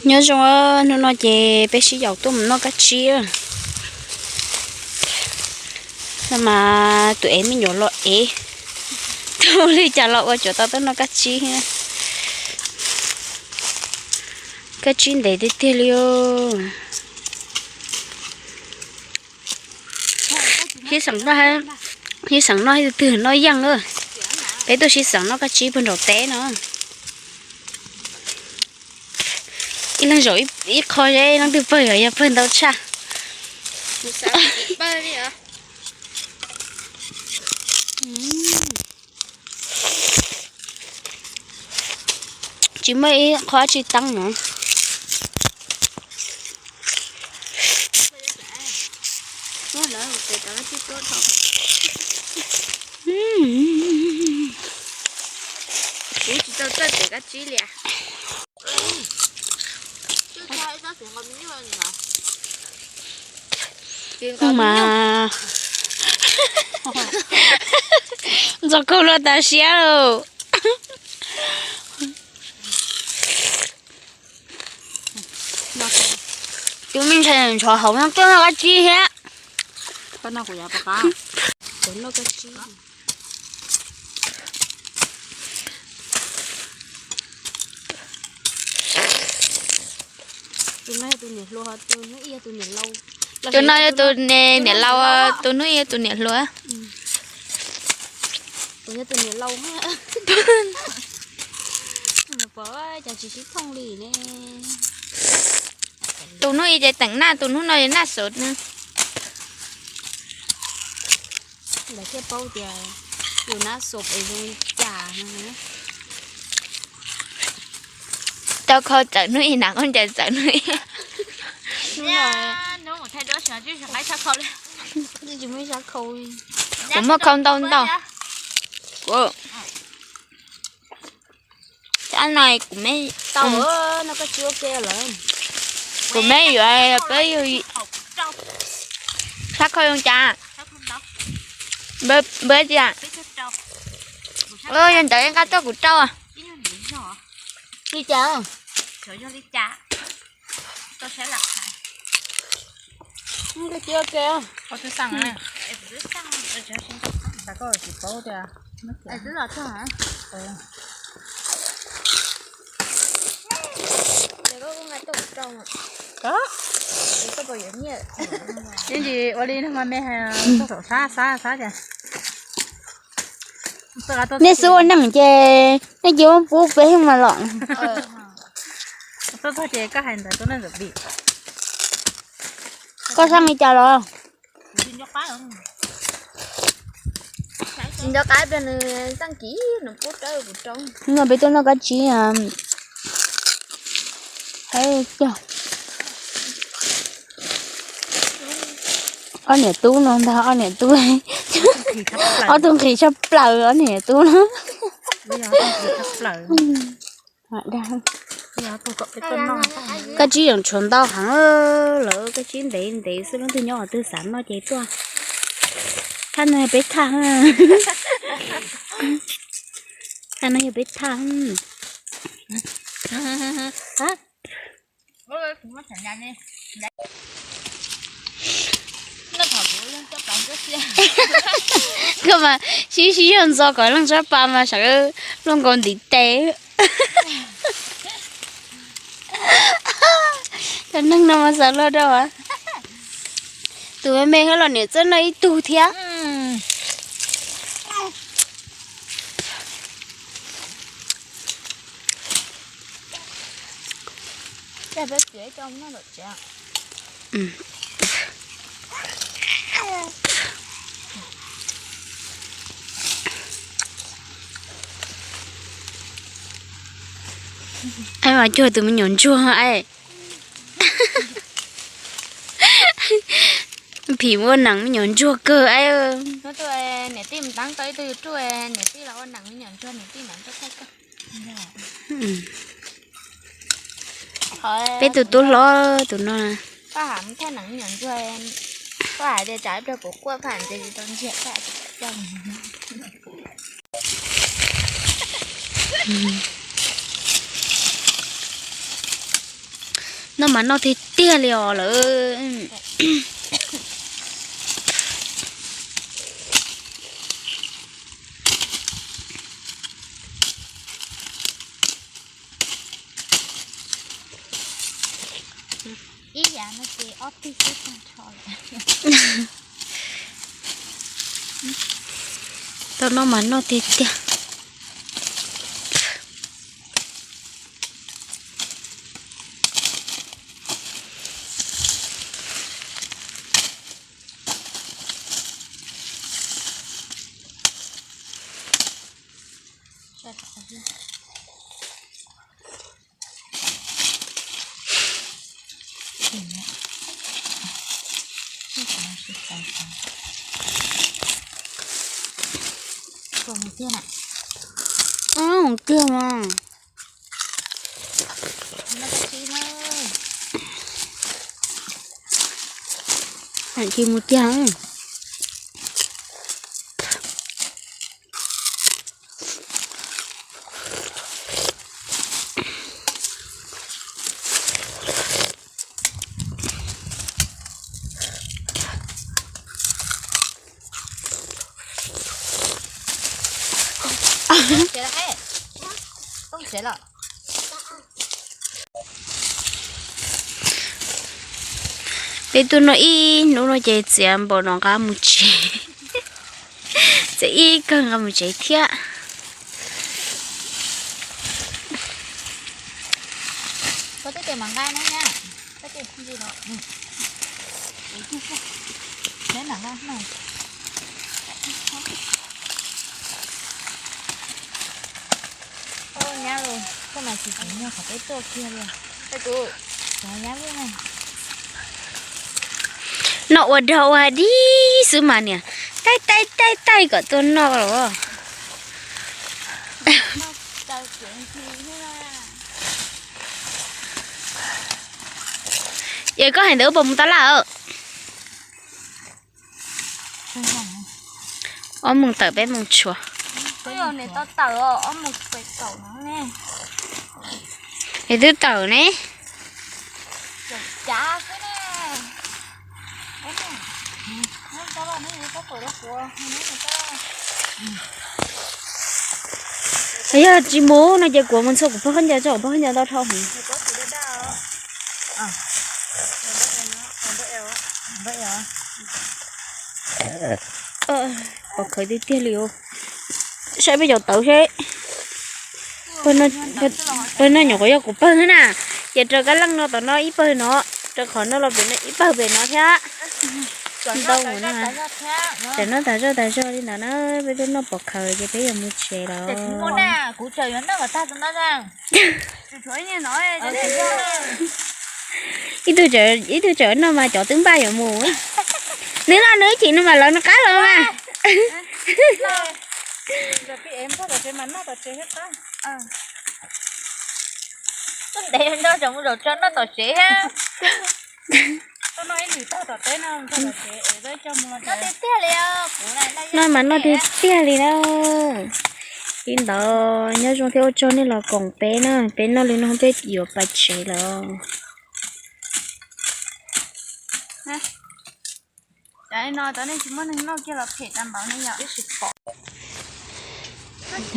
Nyob zoo, hnub no ces peb sib yaum tuaj mus noj kab tsib. No mas tus ev me nyuam los ev, tus li cas los ua tsov tau tuaj noj kab tsib thiab. Kab tsib ntev tiag tiag li. Sib xeem noj, sib xeem noj twg noj yeej. Peb tuaj sib xeem noj kab tsib puag nraum teb no. Ib leeg zaum ib qho, ib leej twg pawg, yog pawg ntau tshaj. Tsis muaj ib qho tsis teeb no. Kuv tsis tau txawj pem kab tsib li. Mas ntxog kawg luaj tas siab lauj. Tus me ntxhais ntshov hauv no twb noj kab tsib thiab. Tus no yog tus niam laus, tus niam laus, tus hnub yog tus niam hluas. Tus hnub ib ces teem naj, tus hnub no yog naj xov na. Lawv thiaj paub tias yus nab xov es zoo li cas no. Tau kho txawm hnub ib, nab koj ncaim txawm hnub ib. Kuv muaj khau ntau ntau. Ab no kuv me, kuv me yuav peb yug sab khau zoo cas. Npawg tias, yog ntawd nqa tuaj kuv rau. Li cas? Yeej tsis ua li no mas me, txog saum sab, sab sab cas. Nej xub ua neej ces nej cia muab pub peb mas los. Koj hais ntawd tus neeg ntawm vim. Koj xaj li cas los? Tsis nco qab pliag nws xaj kiv nws pub rawv kuv rau. No peb tuaj noj kab tsib. Ob niam tub no ntag, ob niam tub. Ob tug nqhis tshaj plaws ob niam tub no. Kab tsib yeej tshuav ntau heev lawm, kab tsib ntev ntev xwb, leej twg nyob qhov twg xav noj ces tuaj. Thaj no yog peb thaj. Thaj no yog peb thaj. Koj mas sib sib yog ntxo kom leej tsab pas mas sawv luaj nkaus ntiv tes. Cov neeg no mas xav luag rau. Tus me me los niam txawj noj ib tug thiab. Ai mas cuag tus me nyuam ntsuag ai. Phim ua neeg me nyuam ntsuag kawg ai. Niam tij mus teeb tau ib tug YouTube, niam tij los ua neeg me nyuam ntsuag, niam tij neeg ntsuag thaij kawg. Peb tus tub hlob tus no. Koj hais mus thaij neeg me nyuam ntsuag, koj hais tias tsam ib pliag kuv quaj koj hais ntxias tsis tau ntsiag koj. Noj mas noj tiag tiag li os lawm. Ib yam no ces ob pig xwb tag nrho lawm. Tau noj mas noj tiag tiag. Mus tiag mas. Tsis mus tiag. Peb tuaj noj ib hnub no ces txiav npaum no nqa mus tsev. Txiav ib kawg nqa mus tsev thiab. Nyab, koj mas tsis tau nyob qhov peb tuaj kiag li. Noj ua dog ua dig xwb mas niam, taij taij taij taij kom tuaj noj los. Es koj hais ntawd puas mus tab laj? Ob moos tawm peb moos tshuav. Es twb tawm ne. Yog tsis mus no ces kuv mus ntxhua kuv pog khaub ncaws tso, kuv pog khaub ncaws ntau dhau heev. Pom khawv tiag tiag li. Saib peb cov tawv seb. Pawg no nyuam qhuav yog kuv pawg na. Ces raws kab leej no tom no ib pawg no, raws qhov no los pem no ib pawg pem no thiab. Ntau na. Tam no tas zog tas zog li ntawd na, peb tuaj noj pom khawv ces peb yuav mus tsev lawm. Ib tug, ib tug tseem noj mas cov twb npaj yuav mus. Nws noj nws ib chim no mas lawv noj qab los mas. Noj mas noj tiag tiag li na. Li ntawd nyob zoo thiab ua tsaug nej los koom peb na, peb noj li no peb yuav pais tsev lawm.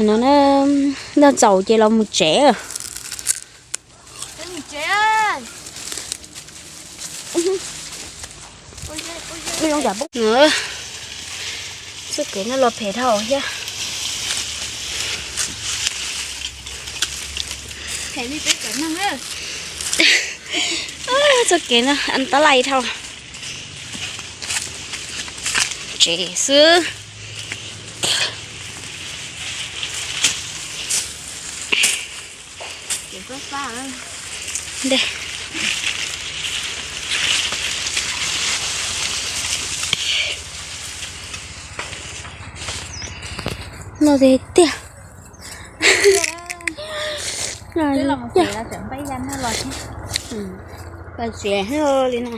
No, noj txaus ces los mus tsev. Txoj kev no los phem dhau thiab. Txoj kev no an tab lais dhau. Tsev xwb. Noj tiag tiag. Noj tiag. Pais tsev li no.